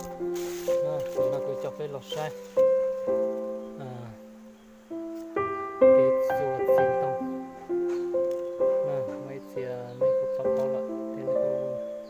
Tus no kuv coj peb los saib kev txua txiv ntoo. Muaj ib txhia nej kuj paub paub lawm thiab nej kuj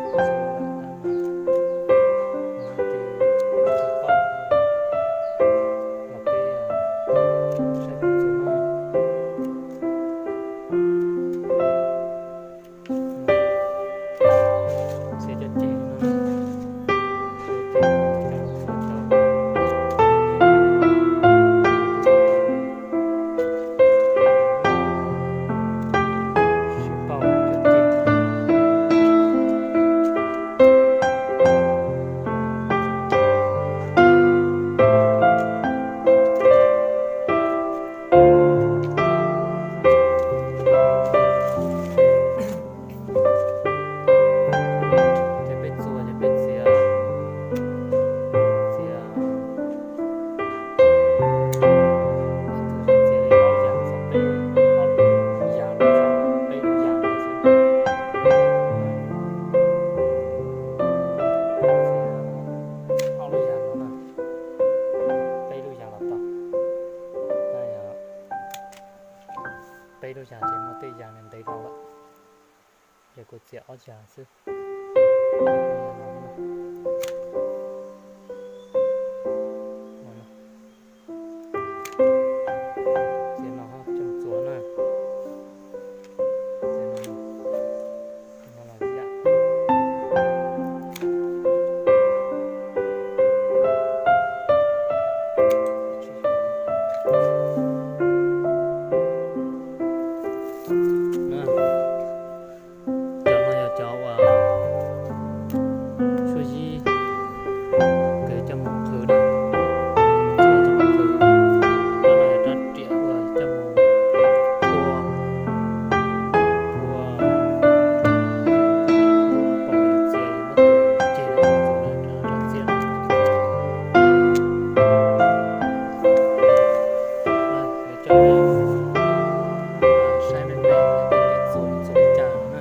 txua lawm tab mas kuv hais tias kuv tsis paub los peb saib txua na. Txiav cov ceg no na, txiav ceg no coj mus txua cov sib pauj cov ceg no. Ces peb txua ces peb txiav, txiav, txiav li ob yas txog peb, ob yas los txog peb lub yas no xwb. Txiav ob lub yas no na, peb lub yas los tau. Peb lub yas ces muaj tej yas ntev dhau lawm, ces kuv txiav ob yas xwb. Txiav no coj txua na. Txiav no, txiav no los yam. Cov no yog cov uas suab yib kws coj mus qhwv na, coj mus qhwv. Cov no yog rab riam uas coj mus phua, phua, pom yuav txias yuav muab tus ceg no txua na, rab txias no. Coj saib me me peb txua txua li cas na.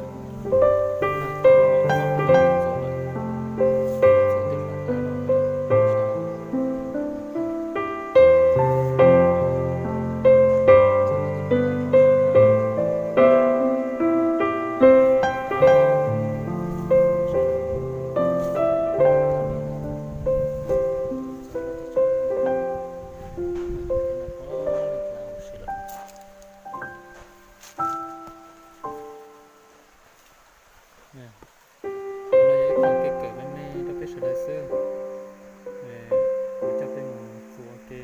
Qhov no yog ib qho kev kawm me me rau peb sawv daws xwb. Kuv coj peb mus txua ua ke,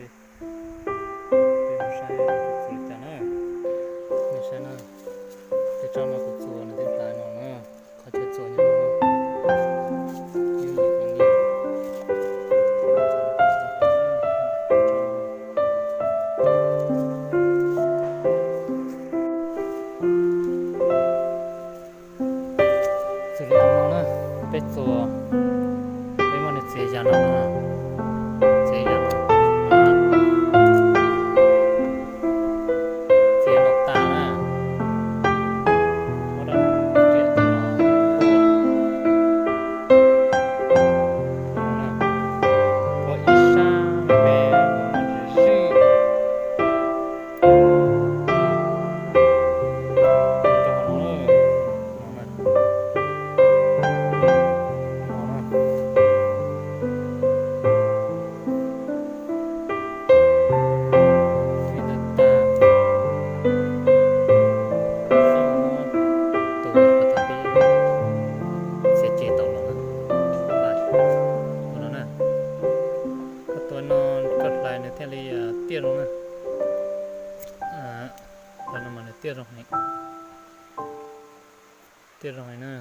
peb mus saib txua li cas na. Nej saib na, peb tsob no kuv txua nws twb hlais no na, qhov chaw txua nyob no na. Txua li no na, peb txua, peb muab nws txiav yam no, txiav yam no, txiav no tas na, muab rab riam txiav no, ua ib sab me me mus muab zwj, tus uas thaum peb txiav ceg tau los na, ua no na, koj tua no koj hlais nws thiaj li tiaj zoo na. Hlais no mas nws tiaj zoo heev, tiaj zoo heev na.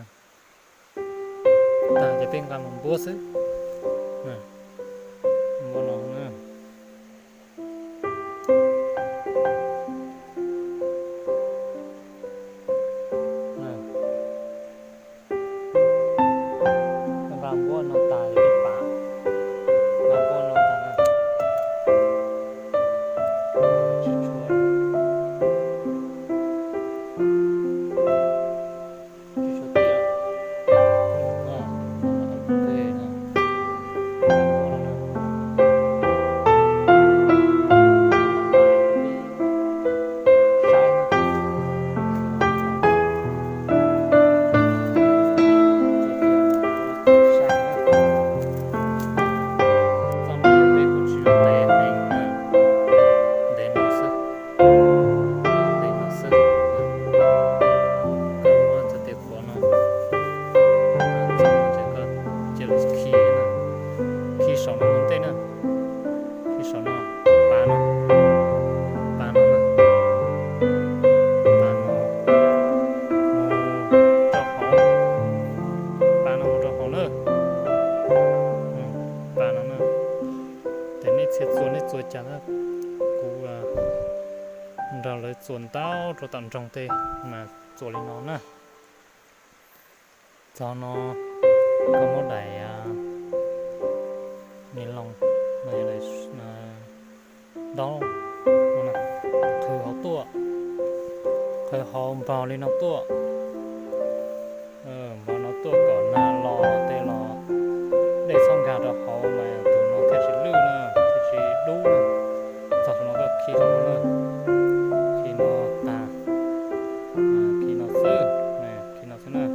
Tag ces peb nqa mus npuab xwb, npuab no na. Nqa npuab no tas ces peb pav, nqa npuab no tas na. Tsis tshua, tsis tshua tiaj, no, no, no, tua ntaub rau tom nroog tej mas txuas li no na. Txog no koj muab daim niloo, ntaub, qhwv hauv tuaj, qhwv hauv npaug li no tuaj, npaug no tuaj kom nag los tej los dej txhob nkag rau hauv mas tus no thiaj tsis lwj na, thiaj tsis dub na. Txog no koj khi rau no na, khi no tag, khi no xwb, khi no xwb na.